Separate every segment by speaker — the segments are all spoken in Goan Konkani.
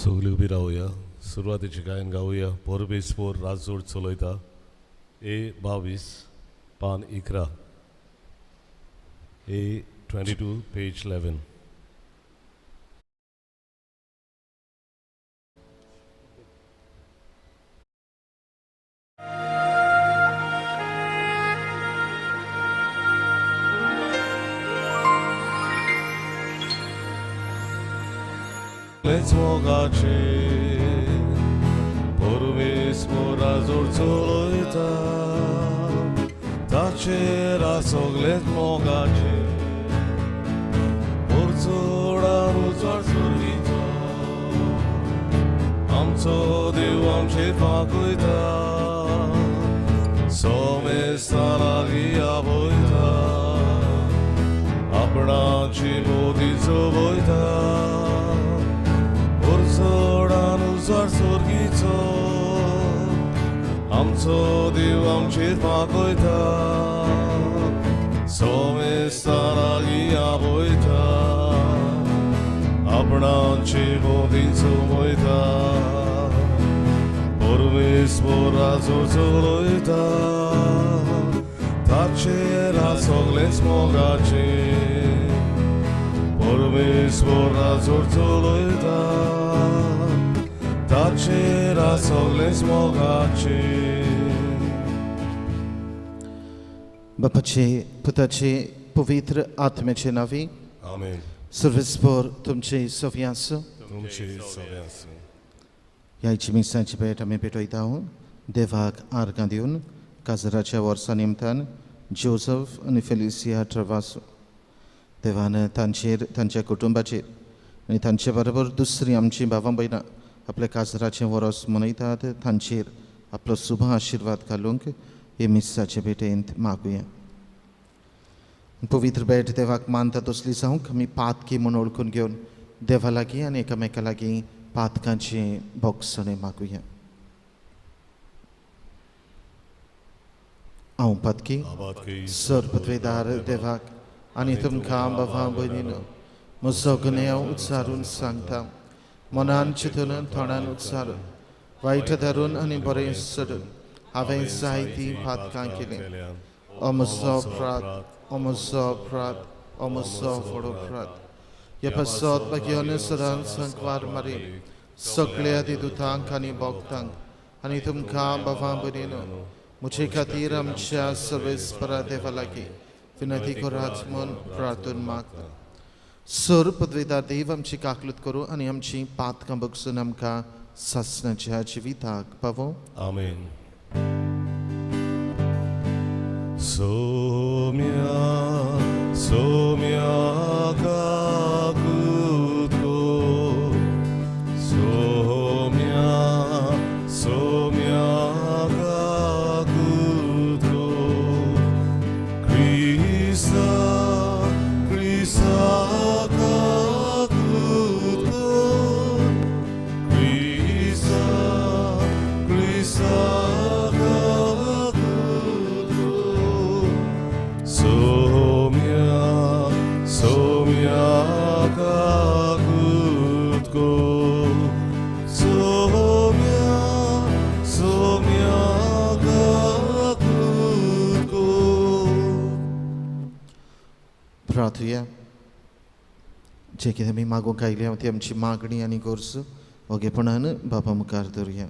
Speaker 1: सगळीं उबी रावया, सुरवातेचें गायन गावया. परमेश्वर राजवट चलयता. ए 22 पान 11, ए 22 पेज 11. मोगाचे परमेश्वर राजवट चलयता, ताचेर सगळेच मोगाचे पोरचोडान उजवाड सुरवीचो. आमचो देव आमचेर फांकयता, सोमेस्तां लागीं आपयता, आपणाची मोदी चोवयता. पोरचोडान उजवाड सुरगीचो, आमचो देव आमचेर फांकयता, सोमेस्तां लागीं आपयता, आपणाची मोदी चोवयता. परमेश्वर राजवट चलयता, ताचेर सगळेच मोगाचे. परमेश्वर राजवट चलयता, ताचेर सगळेच मोगाचे.
Speaker 2: बापाचे, पुताचे, पवित्र आत्म्याचे नांवी.
Speaker 1: आमेन.
Speaker 2: सर्वेस्पर तुमचे सवी आसूं.
Speaker 1: तुमचे सवी आसूं.
Speaker 2: ह्या मिसाची भेट आमी पेटयता. देवाक आर्गां दिवन काजराच्या वर्सा निमतान जोजफ आनी फेलिसिया ट्रवासो देवान तांचेर, तांच्या कुटुंबाचेर आनी तांचे बरोबर दुसरीं आमचीं भावां भयणां आपल्या काजराचें वरस मनयतात तांचेर आपलो शुभ आशिर्वाद घालूंक हे मिसाचे भेटेंत मागुया. पवित्र भेट देवाक मानता तसली जावंक आमी पातकी म्हूण वळखून घेवन देवा लागीं आनी एकामेका लागीं पातकांची भोगसणें मागुया. हांव पातकी सरपत्वेदार देवाक आनी तुमकां बाबा भयणीनो म्हजो गुन्यांव उच्चारून सांगता. मनान चिंतून तोंडान उच्चारून वायट धरून आनी बरें सोडून हांवें जायतीं पातकां केलीं. ओ म्हजो अपराध, ओ म्हजो अपराध, ओ म्हजो व्हड अपराध. ह्या पासत भाग्यान सदांच संकवार मारी सगळ्या दिदुतांक आनी भोगतांक आनी तुमकां बाबा भयणीनो म्हजे खातीर आमच्या सर्वेस्परा देवा लागीं विनंती करात म्हूण प्रार्थून मागता. सर पदवेदार देव आमची काकलूत करूं आनी आमची पातकां बगसून आमकां सासणाच्या जिविताक पावो.
Speaker 1: आमेन. सोम्या सोम्या काकूत को, सोम्या सोम्या काकूत को, क्रिस्ता क्रिस्ता काकूत को, क्रिस्ता क्रिस्ता काकूत को, सोम्या सोम्या काकूत को, सोम्या सोम्या काकूत को.
Speaker 2: प्रार्थुया. जे कितें आमी मागूंक आयल्या ती आमची मागणी आनी गरज ओगेपणान बाबा मुखार दवरुया.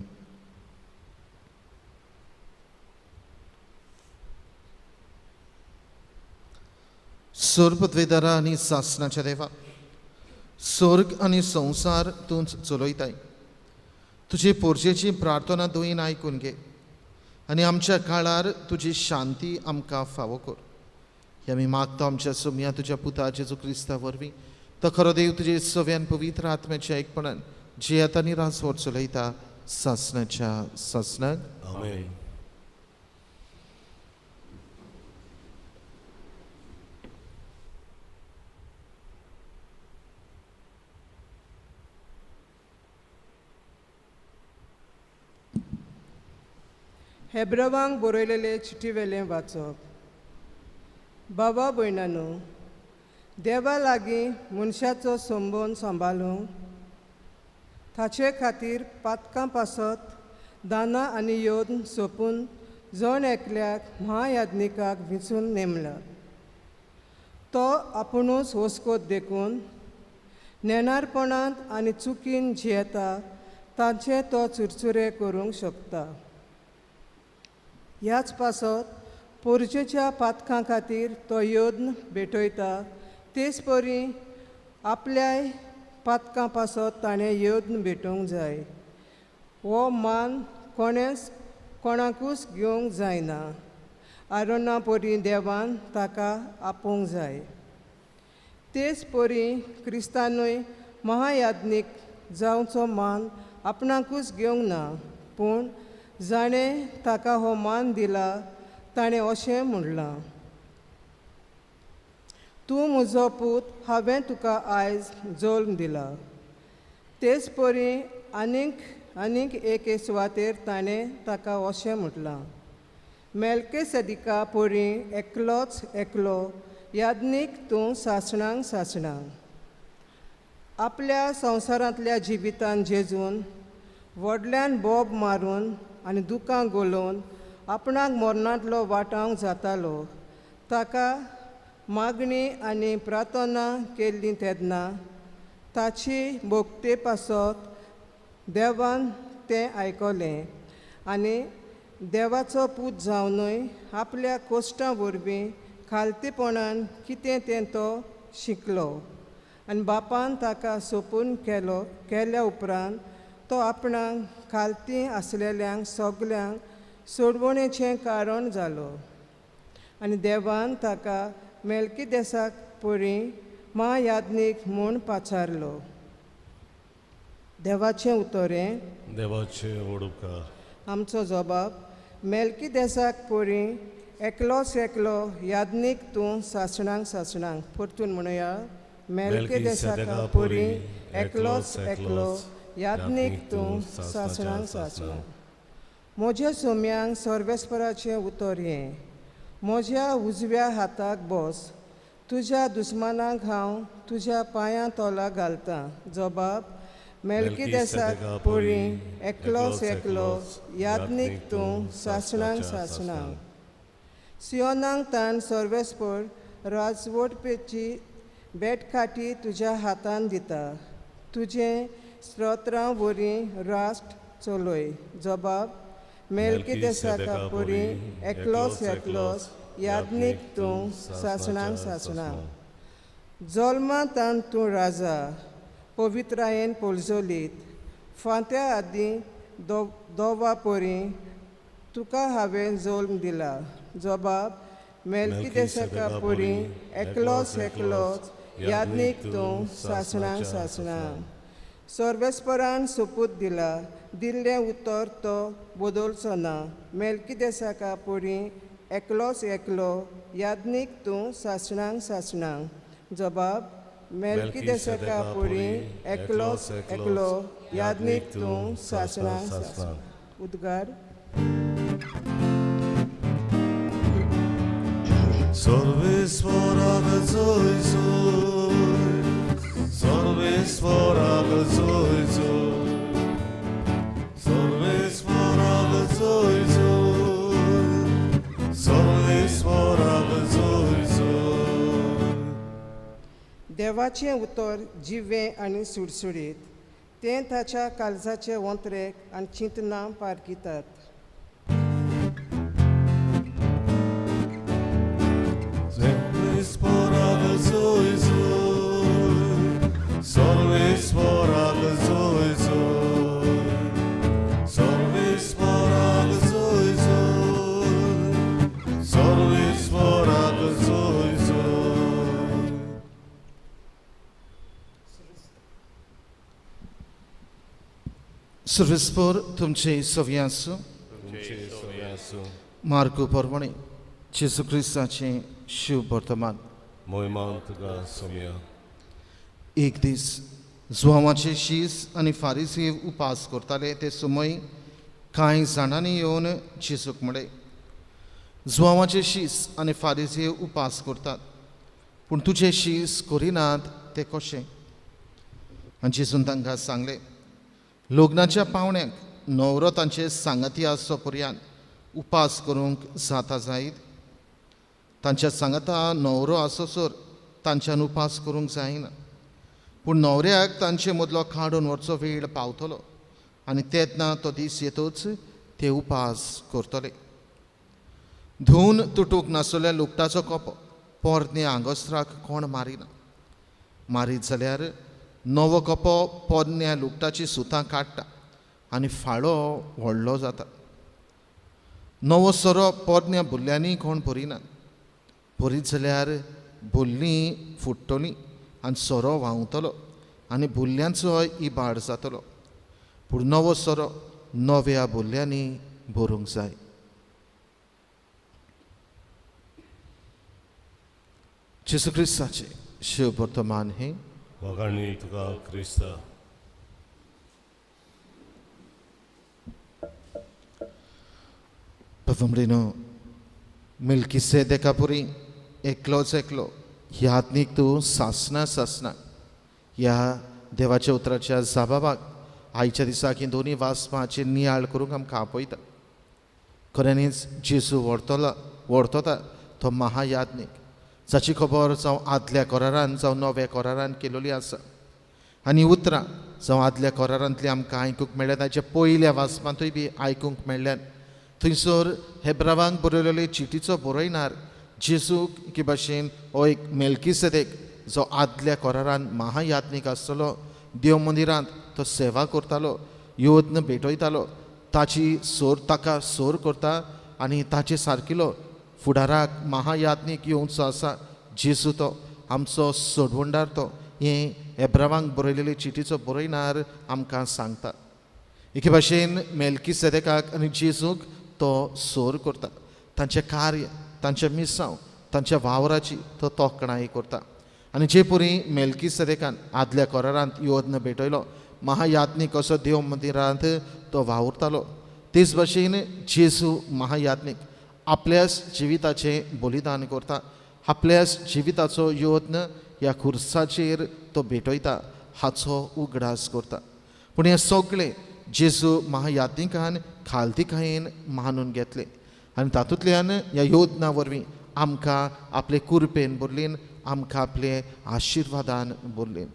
Speaker 2: सर्वपदवेदारा आनी सासणाच्या देवा, स्वर्ग आनी संवसार तूंच चलयताय. तुजे पोरजेची प्रार्थना दुयेन आयकून घे आनी आमच्या काळार तुजी शांती आमकां फावो कर. हे आमी मागता आमच्या सोम्या तुज्या पुता जेजू क्रिस्ता वरवीं. तो खरो देव तुजे सव्यान पवित्र आत्म्याच्या एकपणान जियेता आनी राजवट चलयता सासणाच्या सासणाक.
Speaker 1: आमेन.
Speaker 3: हेब्रवांक बरयलेले चिटी वेलें वाचप. बाबा भयणानो, देवा लागीं मनशाचो संबंद सांबाळूंक ताचे खातीर पातकां पासत दाना आनी योद्न सोंपून जण एकल्याक म्हायाज्ञिकाक विंचून नेमला. तो आपुणूच वस्कोत देखून नेणारपणांत आनी चुकीन जियेता तांचे तो चुरचुरे करूंक शकता. ह्याच पासत पोरजेच्या पातकां खातीर तो योद्न भेटयता, तेच परी आपल्याय पातकां पासत ताणें योद्न भेटोवंक जाय. हो मान कोणेच कोणाकूच घेवंक जायना. आरोना परी देवान ताका आपोवंक जाय. तेच परी क्रिस्तानूय महायाज्ञीक जावचो मान आपणाकूच घेवंक ना, पूण जाणें ताका हो मान दिला ताणें अशें म्हणलां, तूं म्हजो पूत, हांवें तुका आयज जल्म दिला. तेच परी आनीक आनीक एके सुवातेर ताणें ताका अशें म्हटलां, मेल्केसदिका परी एकलोच एकलो याज्ञीक तूं सासणांक सासणांक. आपल्या संवसारांतल्या जिवितान जेजून व्हडल्यान बोब मारून आनी दुकां गोलोवन आपणाक मरणांतलो वाटावंक जातालो. ताका मागणी आनी प्रार्थना केल्ली तेन्ना ताची भोगते पासत देवान तें आयकलें आनी देवाचो पूत जावनूय आपल्या कोश्टां वरवीं खालतेपणान कितें तें तो शिकलो आनी बापान ताका सोपून केलो. केल्या उपरांत तो आपणाक खालती आसलेल्यांक सगल्यांक सोडवणेचें कारण जालो आनी देवान ताका मेल्कीदेसाक परी म्हायाज्ञीक म्हूण पाचारलो. देवाचें उतरें
Speaker 1: देवाचें वडुपकार.
Speaker 3: आमचो जबाब मेल्कीदेसाक परी एकलोच एकलो याज्ञीक तूं सासणांक सासणांक. परतून म्हणुया, मेल्कीदेसाका परी एकलोच एकलो याज्ञीक तूं सासणांक सासणांक. म्हज्या सोम्यांक सर्वेस्पराचें उतर हें, म्हज्या उजव्या हाताक बस, तुज्या दुस्मानाक हांव तुज्या पांयां तोला घालतां. जबाब मेल्कीदेसाक परी एकलोच एकलो याज्ञीक तूं सासणांक सासणांक. सियोनाक तान सर्वेस्पर राजवटपेची बेटखाटी तुज्या हातान दिता, तुजें स्त्रोत्रां वरी राष्ट्र चलय. जबाब मेल्कीदेसाका परी एकलोच एकलोच याज्ञीक तूं सासणांक सासणांक. जल्मांतान तूं राजा पवित्रायेन पोलजोलीत, फांत्या आदीं दोवा परी तुका हांवें जल्म दिला. जबाब मेल्कीदेसाका परी एकलोच एकलोच याज्ञीक तूं सासणांक सासणांक. सर्वेस्परान सोपूत दिला, दिल्लें उतर तो बदलचो ना. मेल्कीदेसाका परी एकलोच एकलो याज्ञीक तूं सासणांक सासणांक. जबाब मेल्कीदेसाका परी एकलोच एकलो याज्ञीक तूं सासणांक सासणांक. उद्गार.
Speaker 1: सर्वेस्पराक जय जय, सर्वेस्पराक जय जय, सर्वेस्पराक जय जय, सर्वेस्पराक जय जय.
Speaker 3: देवाचें उतर जिवें आनी सुडसुडीत, तें ताच्या काळजाचे वंत्रेक आनी चिंतनां पारखितात.
Speaker 1: सर्वेस्पराक जय जय, सर्वेस्पराक जय जय, सर्वेस्पराक जय जय, सर्वेस्पराक जय जय.
Speaker 2: सर्वेस्पर तुमचे सव्यां आसूं. मार्कू परवणी जेजू क्रिस्ताचें शिव वर्तमान.
Speaker 1: मोहिमान तुका सोम्या.
Speaker 2: एक दीस जुवांवाचे शीस आनी फारीसी उपास करताले ते समय कांय जाणांनी येवन जेजूक म्हळें, जुवांवाचे शीस आनी फारीसी उपास करतात, पूण तुजे शीस करिनात ते कशें? आनी जेजून तांकां सांगलें, लग्नाच्या पावण्यांक न्हवरो तांचे सांगाती आसचो पर्यान उपास करूंक जाता जायत? तांच्या सांगाता न्हवरो आसोसर तांच्यान उपास करूंक जायना. पूण न्हवऱ्याक तांचे मदलो काडून व्हरचो वेळ पावतलो आनी तेन्ना तो दीस येतच ते उपास करतले. धुवन तुटूंक नासलेल्या लुगटाचो कोपो पोरण्या आंगोस्त्राक कोण मारिना. मारीत जाल्यार नवो कोपो पोरण्या लुगटाची सुतां काडटा आनी फाळो व्हडलो जाता. नवो सोरो पोरण्या भुरल्यांनी कोण भरिना. भरीत जाल्यार भुरलीं फुट्टलीं आनी सोरो व्हांवतलो आनी भुरल्यांचो इबाड जातलो. पूण नवो सोरो नव्या भुरल्यांनी भरूंक जाय. जेजू क्रिस्ताचें शिव वर्तमान हें.
Speaker 1: वागाणी तुका क्रिस्ता.
Speaker 2: बाबा मेल्किसेदेका पुरी एकलोच एकलो याज्ञीक तूं सासना सासना ह्या देवाच्या उतराच्या जाबाबाक आयच्या दिसाक ही दोनूय वाचपाचेर नियाळ करूंक आमकां आपयता. खऱ्यांनीच जेजू व्हरतोता तो महायाज्ञीक जाची खबर जावं आदल्या करारान जावं नव्या करारान केलेली आसा. आनी उतरां जावं आदल्या करारांतली आमकां आयकूंक मेळ्ळ्या, ताच्या पयल्या वाचपांतूय बी आयकूंक मेळ्ळ्यात. थंयसर हेब्रावांक बरयलेले चिटीचो बरयणार जेजूक की भाशेन हो एक मेल्किसेदेक जो आदल्या करारान महायाज्ञीक आसतलो, देव मंदिरांत तो सेवा करतालो, यत्न भेटयतालो, ताची सोर ताका सोर करता आनी ताचे सारकिलो फुडाराक महायाज्ञीक येवचो आसा जेजू तो आमचो सोडवणदार तो हें हेब्रावांक बरयलेले चिटीचो बरयणार आमकां सांगता. एके भाशेन मेल्किसेदेकाक आनी जेजूक तो सोर करता, तांचें कार्य, तांचें मिसांव, तांच्या वावराची तो तोखणाय करता. आनी जे परी मेल्किसेदेकान आदल्या करारांत यत्न भेटयलो, महायाज्ञीक असो देव मंदिरांत तो वावुरतालो, तेच भाशेन जेजू महायाज्ञीक आपल्याच जिविताचें बलिदान करता, आपल्याच जिविताचो यत्न ह्या खुर्साचेर तो भेटयता, हाचो उगडास करता. पूण हें सगळें जेजू महायाज्ञिकान खालतीकायेन मानून घेतलें आनी तातूंतल्यान ह्या योजना वरवीं आमकां आपले कुरपेन भरलीन, आमकां आपले आशिर्वादान भरलीन.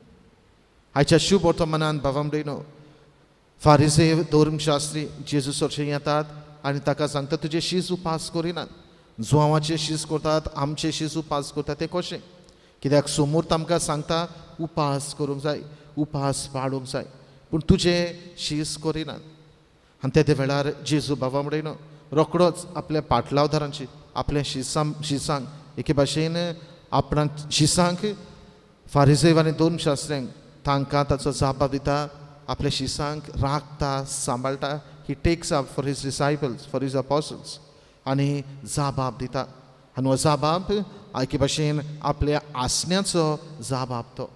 Speaker 2: आयच्या शुभ वर्तमानान बाबा म्हणलो फारिसेव धर्मशास्त्री जेजू सरशें येतात आनी ताका सांगता तुजे शीस उपास करिनात, जुवांवाचे शीस करतात, आमचे शीस उपास करतात, तें कशें? कित्याक सोमूर्त आमकां सांगता उपास करूंक जाय, उपास पाळूंक जाय, पूण तुजे शीस करिनात. आनी ते वेळार जेजू बाबा म्हणलो रोकडोच आपल्या पाटलावदारांची आपल्या शिसांक एके भाशेन आपणाक शिसांक फारिसेव आनी दोन शास्त्र्यांक तांकां ताचो जापा दिता, आपल्या शिसांक राखता, सांबाळटा. He takes up for his disciples, for his apostles आनी जाबाब दिता. आनी हो जाबाब एके भाशेन आपल्या आसण्याचो जाबाब तो.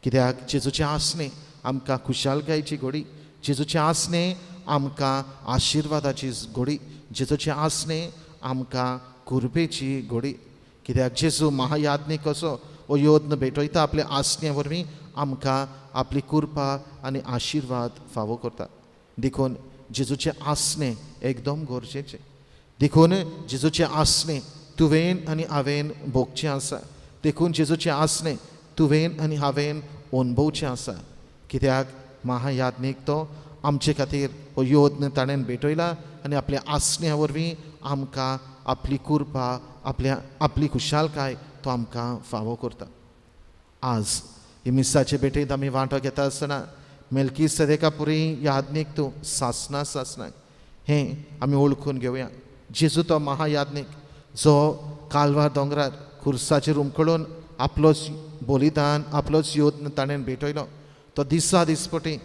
Speaker 2: कित्याक जेजूचें आसणें आमकां खुशालकायेची घोडी, जेजूचें आसणें आमकां आशिर्वादाची घोडी, जेजूचें आसणें आमकां कुरबेची घोडी. कित्याक जेजू महायाज्ञीक कसो हो यत्न भेटयता, आपल्या आसण्या वरवीं आमकां आपली कुरपा आनी आशिर्वाद फावो करता. देखून जेजूचें आसणें एकदम गरजेचें. देखून जेजूचें आसणें तुवें आनी हांवें भोगचें आसा. देखून जेजूचें आसणें तुवें आनी हांवें अणभवचें आसा. कित्याक महायाज्ञीक तो आमचे खातीर हो यत्न ताणें भेटयला आनी आपल्या आसण्या वरवीं आमकां आपली कुरपा, आपल्या आपली खुशालकाय तो आमकां फावो करता. आज ही मिसाचे भेटेंत आमी वांटो घेता आसतना मेल्किसेदेका पुरी याज्ञीक तूं सासना सासना हें आमी वळखून घेवया. जेजू तो महायाज्ञीक जो कालवार दोंगरार खुर्साचेर उमकळून आपलोच बलिदान, आपलोच यत्न ताणें भेटयलो, तो दिसा दिसपटी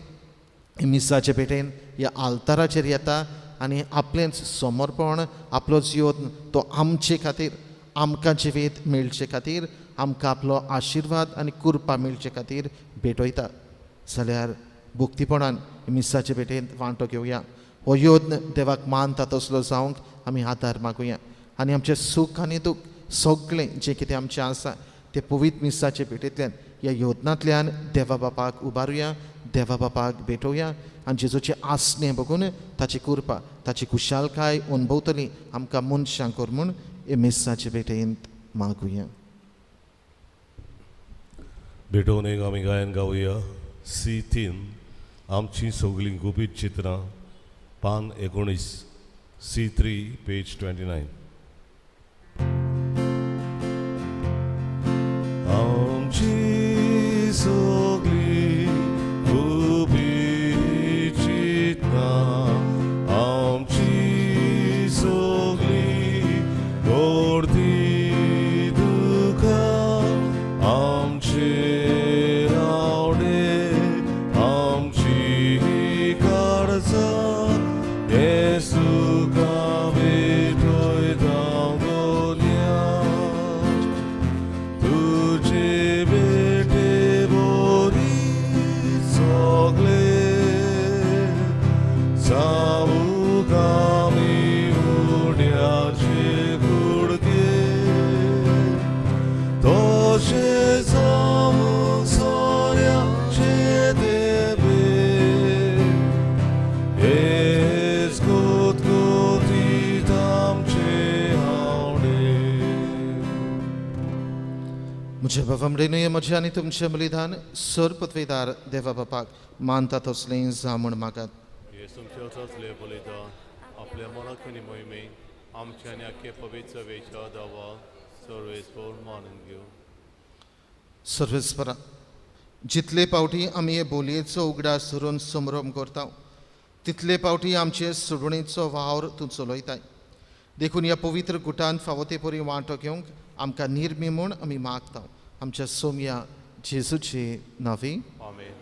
Speaker 2: मिसाचे भेटेन ह्या आल्ताराचेर येता आनी आपलेंच समर्पण, आपलोच यत्न तो आमचे खातीर, आमकां जिवीत मेळचे खातीर, आमकां आपलो आशिर्वाद आनी कुरपा मेळचे खातीर भेटयता. जाल्यार भक्तीपणान मिसाचे भेटेंत वांटो घेवया. हो यत्न देवाक मानता तसलो जावंक आमी आदार मागुया आनी आमचें सूख आनी दूख सगळें जें कितें आमचें आसा तें पवित्र मिसाचे भेटेंतल्यान ह्या योजनांतल्यान देवा बापाक उबारुया, देवा बापाक भेटोवया आनी जेजूचें आसणें बघून ताची कृपा, ताची खुशालकाय अणभवतली आमकां मनशां कर म्हूण हे मिसाचे भेटेंत मागुया.
Speaker 1: भेटोवणेक आमी गायन गावया सी 3 आमची सगळीं गुपीत चित्रां पान 19 सी 3 पेज 29. आमची सगळीं गुपीत चित्रां, आमची सगळीं गोडती दुखां, आमचे रावडे आमची काळजां, येसुका भेटयता गोलया, तुजे भेटे बोरी सगळे जावूंक आमी उड्याचे कुडके, तशें जावूंक सोऱ्याचे देवे, हेच गुतगुतीत आमचे आवडे.
Speaker 2: म्हज्या बाबा म्हणून म्हजें आनी तुमचें बलिदान सर पतवेदार देवा बापाक मानता तसलें जावं म्हूण मागात.
Speaker 4: तुमचे तसले बलिदान आपल्या मनाक आनी मोहिमेक आमच्या आनी आख्खे पवित्र वेच्या दावा सर्वेस्पर मानून घेवं.
Speaker 2: सर्वेस्परा, जितले पावटी आमी हे बोलयेचो उगडास धरून संभ्रम करता तितले पावटी आमचे सोडवणेचो वावर तूं चलयताय. देखून ह्या पवित्र गुटान फावो ते परी वांटो घेवंक आमकां निर्मी म्हूण आमी मागता आमच्या सोमया जेजूचे नांवी.
Speaker 4: आमेन.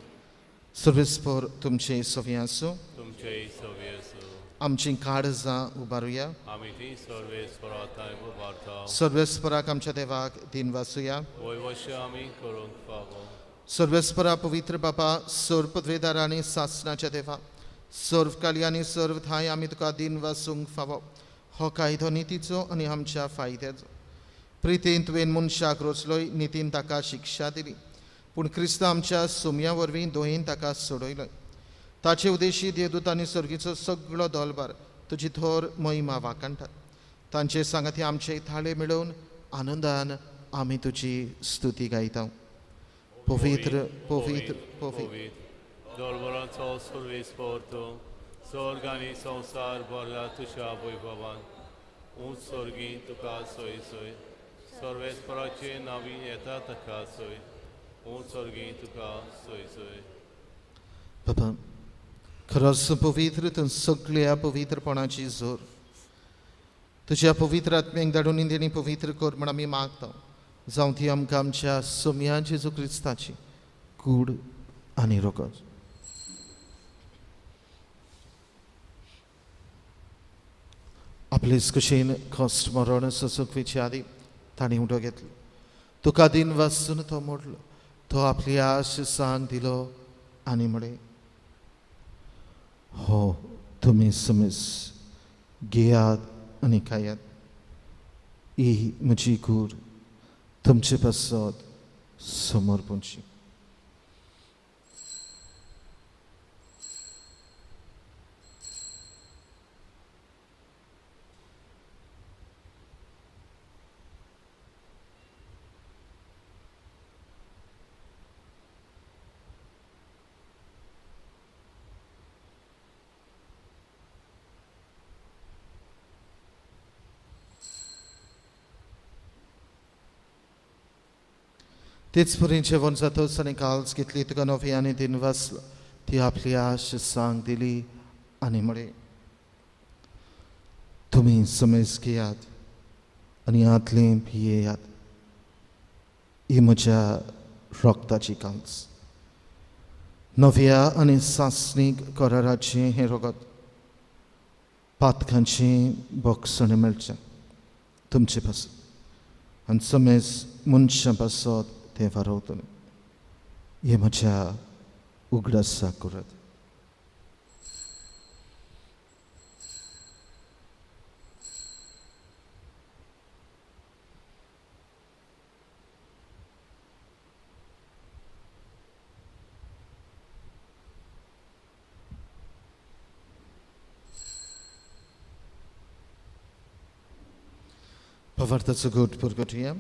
Speaker 2: सर्वेस्पर तुमचे सवी आसूं.
Speaker 4: तुमचे सवी आसूं.
Speaker 2: आमची काळजां उबारुया.
Speaker 4: आमी ती सर्वेस्परा थंय उबारता.
Speaker 2: सर्वेस्पराक आमच्या देवाक दिन वासुया.
Speaker 4: वयवश आमी करूंक फावो.
Speaker 2: सर्वेस्परा पवित्र बापा, सर्व पदवेदार आनी सासणाच्या देवा, सर्व काली आनी सर्व थांय आमी तुका दिन वासूंक फावो. हो कायदो नितीचो आनी आमच्या फायद्याचो. प्रितीन तुवें मनशाक रचलोय, नितीन ताका शिक्षा दिली, पूण क्रिस्त आमच्या सोमया वरवीं दोहीन ताका सोडयलोय. ताचे उद्देशी देवदूत आनी सर्गीचो सगळो दोलबार तुजी थोर महिमा वाखाणटात. तांचे सांगाती आमचे थाळे मेळोवन आनंदान आमी तुजी स्तुती गायता. पवित्र पवित्र पवित्र
Speaker 4: दरबाराचो सर्वेस्पर तूं, स्वर्ग आनी संवसार भरला तुज्या वैभवान. उंच स्वर्गी तुका सोय सोय, सर्वेस्पराचे नांवी येता ताका सोय, उंच स्वर्गी तुका सोय सोय.
Speaker 2: बाबा, खरोच पवित्र तूं सगळ्या पवित्रपणाची जोर. तुज्या पवित्र आत्म्याक धाडून तेणी पवित्र कर म्हूण आमी मागता. जावं ती आमकां आमच्या सोमया जेजू क्रिस्ताची कूड आनी रोगत. आपलेच कुशीन कश्ट मरण सोसूंक वयचे आदीं ताणें उडो घेतलो. तुका दिन वासून तो मोडलो. तो आपली आश सांग दिलो आनी म्हळें, हो तुमी समेस घेयात आनी खायात, ही म्हजी कूड तुमचे पासत समर्पणची. तेच परी जेवण जातच आनी काल्स घेतली, तुका नवी आनी दिन वाचलो, ती आपली आश सांग दिली आनी म्हळें, तुमी समेज घेयात आनी हातलें पियेयात, ही म्हज्या रक्ताची काल्स. नव्या आनी सासणीक कराराचें हें रगत पातकांचें बोगसणें मेळचें तुमचे पासत आनी समेज मनशां पासत तें वारवतलें. हें म्हज्या उगडासाक करात. पवार्थाचो घट परगटया.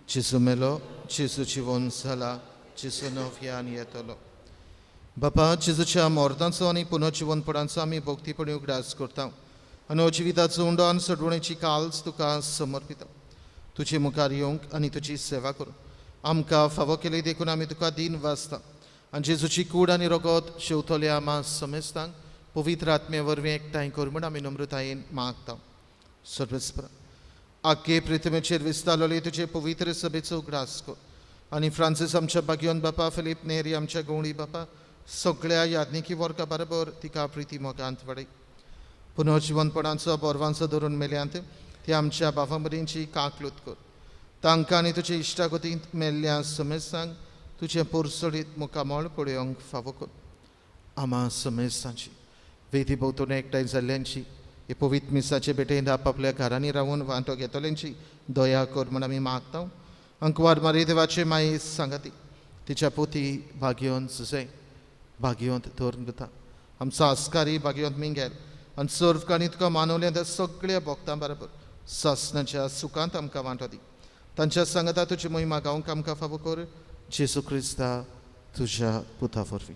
Speaker 2: जेजू मेलो, जेजू जिवन जाला, जेजू नव्यान येतलो. बापा, जेजूच्या मरणाचो आनी पुनर्जिवनपणाचो आमी भक्तीपणी उगडास करता आनी हो जिविताचो उंडो आनी सडवणेची काल्स तुका समर्पिता. तुजे मुखार येवंक आनी तुजी सेवा करूंक आमकां फावो केली देखून आमी तुका दीन वाचता आनी जेजूची कूड आनी रगत शेवतल्या आमा समेस्तांक पवित्र आत्मे वरवीं एकठांय कर म्हूण आमी नम्रतायेन मागता. सर्वेस्परा, आगे पृथ्वीचेर विस्तारलेले तुजे पवित्र सभेचो उगडास कर आनी फ्रांसीस आमच्या भाग्योन बापा, फिलीप नेरी आमच्या गवळी बापा, सगळ्या याज्ञिकी वर्गा बरोबर तिका प्रिती मोगांत वाडय. पुनर्जिवनपणाचो बोरवांचो धरून मेल्यांत ती आमच्या बाबा मदींची काकलूत कर. तांकां आनी तुजे इश्टागतींत मेल्ल्या समेस्तांक तुजें पोरसडीत मुखामळ पळोवंक फावो कर. आमा समेस्तांची वेदी भोंवतणी एकठांय जाल्ल्यांची, हे पवित्र मिसाचे भेटेंत आपापल्या घरांनी रावन वांटो घेतल्यांची दया कर म्हूण आमी मागता. अंकवार मारी देवाचे माई सांगाती तिच्या पोती भाग्योन सुसे भाग्योंत धरून दिता. आमचो आस्कारी भाग्योंत मिंगेल आनी सर्व काणी तुका मानवल्या त्या सगळ्या भक्तां बरोबर सासनाच्या सुखांत आमकां वांटो दी. तांच्या सांगाता तुजी मोहिमा गावंक आमकां फावो कर, जेजू क्रिस्ता तुज्या पुता वरवीं.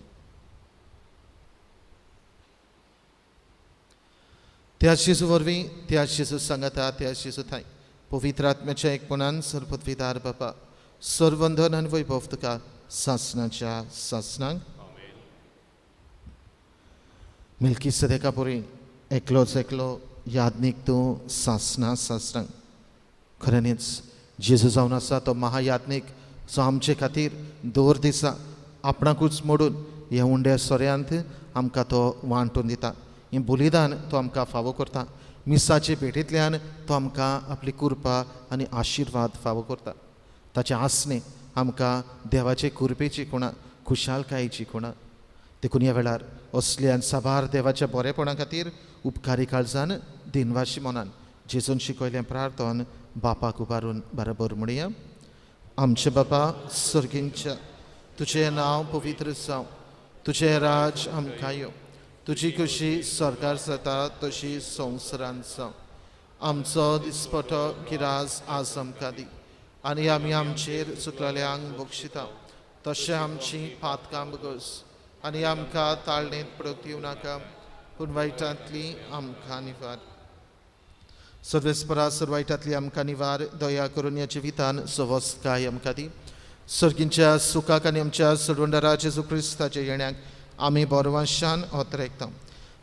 Speaker 2: त्याच जेजू वरवीं, त्याच जेजू सांगाता, त्याच जेजू थांय पवित्र आत्म्याच्या एकपणान सर्वपदवीदार बापा, सर्वंधन आनी वैभव तुका सासनाच्या सासनांक. मिल्की सदेका पुरी एकलोच एकलो याज्ञीक तूं सासना सासनांक. खऱ्यांनीच जेजू जावन आसा तो महायाज्ञीक जो आमचे खातीर दर दिसा आपणाकूच मोडून ह्या उंड्या सोऱ्यांत आमकां तो वांटून दिता. हें बलिदान तो आमकां फावो करता. मिसाचे भेटेंतल्यान तो आमकां आपली कृपा आनी आशिर्वाद फावो करता. ताचें आसणें आमकां देवाचे कृपेची खुणा, खुशालकायेची खुणा. देखून ह्या वेळार असल्या साबार देवाच्या बरेपणा खातीर उपकारी काळजान दिनवाशी मनान जेजून शिकयलें प्रार्थन बापाक उबारून बरोबर म्हणया. आमचे बापा सर्गींच्या, तुजें नांव पवित्र जावं, तुजें राज आमकां येवं, तुजी खुशी सरकार जाता तशी संवसारांत जावं. आमचो दिसपटो गिराज आज आमकां दी आनी आमी आमचेर चुकलेल्यांक बक्षिता तशें आमची पातकां बगस आनी आमकां ताळणेंत पडूंक दिवं नाका, पूण वायटांतली आमकां निवार. सर्वेस्परा, सर्व वायटांतली आमकां निवार. दया करून ह्या जिवितान सवस्तकाय आमकां दी. सर्गींच्या सुखाक आनी आमच्या सरवंडरा जेजू क्रिस्ताच्या येण्याक आमी बरवांशान ओतरेकता.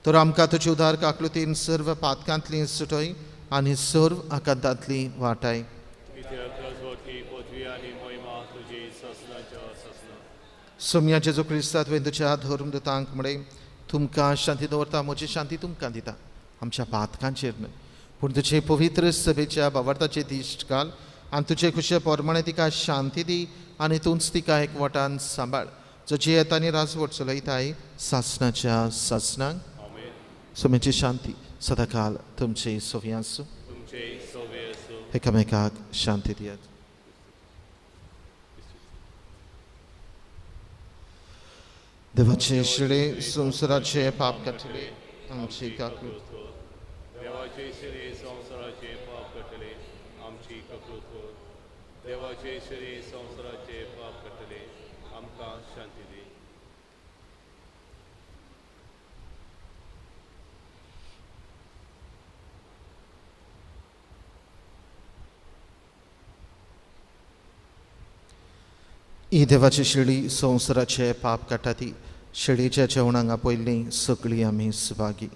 Speaker 2: तर आमकां तुजे उदार काकलुतीन सर्व पातकांतली सुटय आनी सर्व आकांतांतली वाटाय. सोम्या जेजू क्रिस्ता, तुवें तुज्या धर्मदूतांक म्हळें, तुमकां शांती दवरता, म्हजी शांती तुमकां दिता. आमच्या पातकांचेर न्हय पूण तुजे पवित्र सभेच्या बावार्थाचे दिश्ट घाल आनी तुजे खुशे प्रमाणे तिका शांती दी आनी तूंच तिका एकवटान सांबाळ, जो जियेता आनी राजवट चलयताय सासनाच्या सासनांक. सोम्याची शांती सदांकाल तुमचे सोवी आसूं. एकामेकाक शांती दियात. देवाचे शिळे संवसाराचे पाप काडटले आमची काकूत.
Speaker 4: देवाचे शिळे संवसाराचे पाप काडटले आमची काकूत कर. देवाचे शिळे संवसाराचे पाप काडटले आमकां शांती दी.
Speaker 2: ही देवाची शिळी संवसाराचे पाप काडटा ती शेळीच्या जेवणाक आपयल्ली सगळीं आमी सुभागी.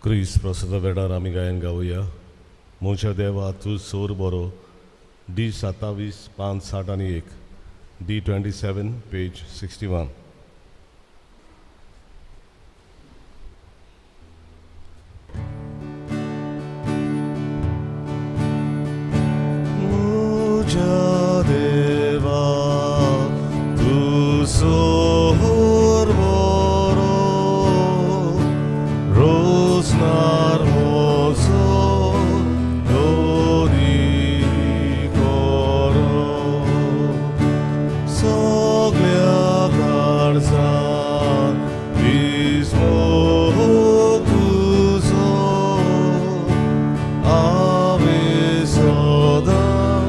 Speaker 1: क्रिस्त प्रसादा वेळार आमी गायन गावया. म्हज्या देवा तूं सोर बरो, डी 27 5 60 आनी 1, डी 27 पेज 61. म्हज्या देवा तूं सोर बरो, रोजनार म्हजो दोरी करो, सगल्या काळजान विस्मोग तुजो हांवें सदां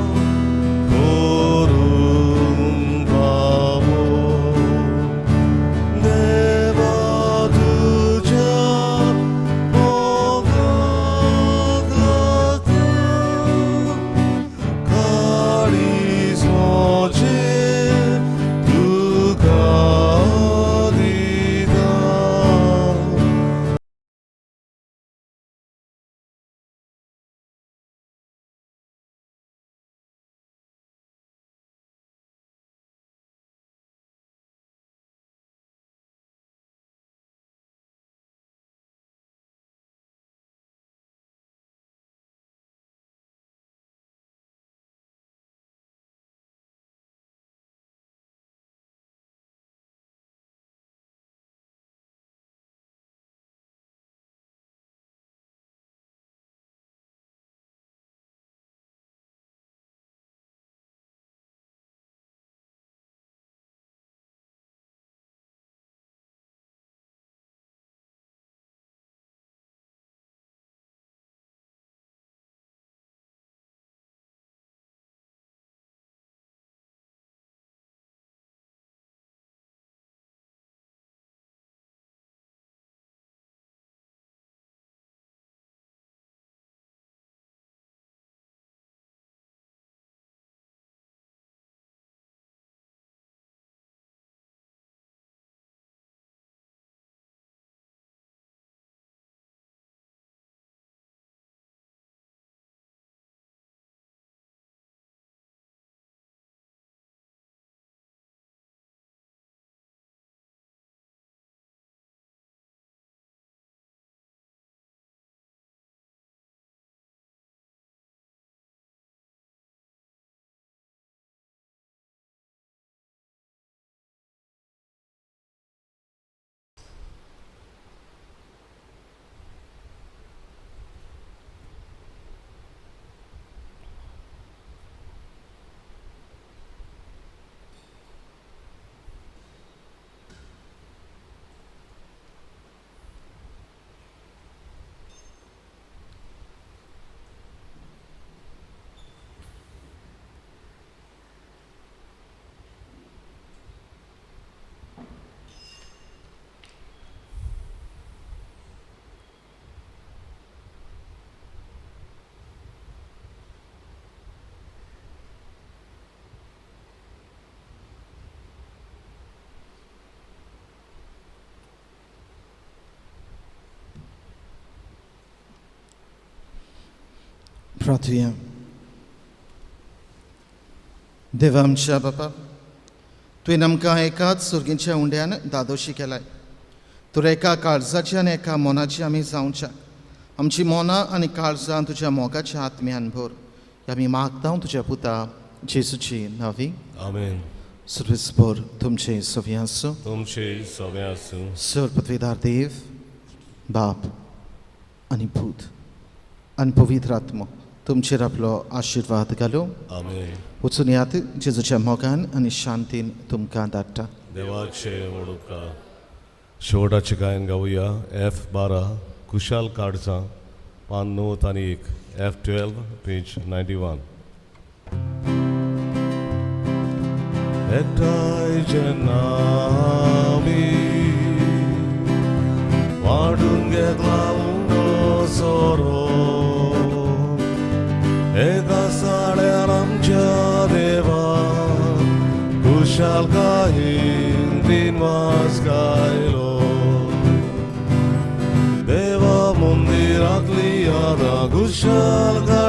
Speaker 1: करूंक फावो. देवा तुज्या मोगाक लागून काळीज म्हजें तुका दिता.
Speaker 2: प्रार्थुया. देवा आमच्या बापा, तुवें आमकां एकाच सुर्गीच्या उंड्यान दादोशी केलाय. तर एका काळजाची आनी एका मनाची आमी जावच्या. आमची मनां आनी काळजां तुज्या मोगाच्या आत्म्यान भर. आमी मागता तुज्या पुता जेजूची नांवी.
Speaker 1: आमेन.
Speaker 2: सर्वेस्पर तुमचे सवे आसूं.
Speaker 1: तुमचे सवे आसूं.
Speaker 2: सर पदवीदार देव बाप आनी पूत आनी पवित्र आत्मो तुमचेर आपलो आशिर्वाद घालूं.
Speaker 1: आमेन.
Speaker 2: वचून यात जेजूच्या मोगान आनी शांतीन तुमकां धाडटा.
Speaker 1: देवाचे व्हड उपकार. शेवटाचें गायन गावया एफ 12 कुशाल काळजां पान 9 आनी 1, एफ 12 पेज 91. एकठांय जेन्ना आमी वांटून घेतला उंडो सोरो, एका साड्यार आमच्या देवा खुशालकायेन तीन वास गायलो. देवा मुंदी सदां खुशालकायेन.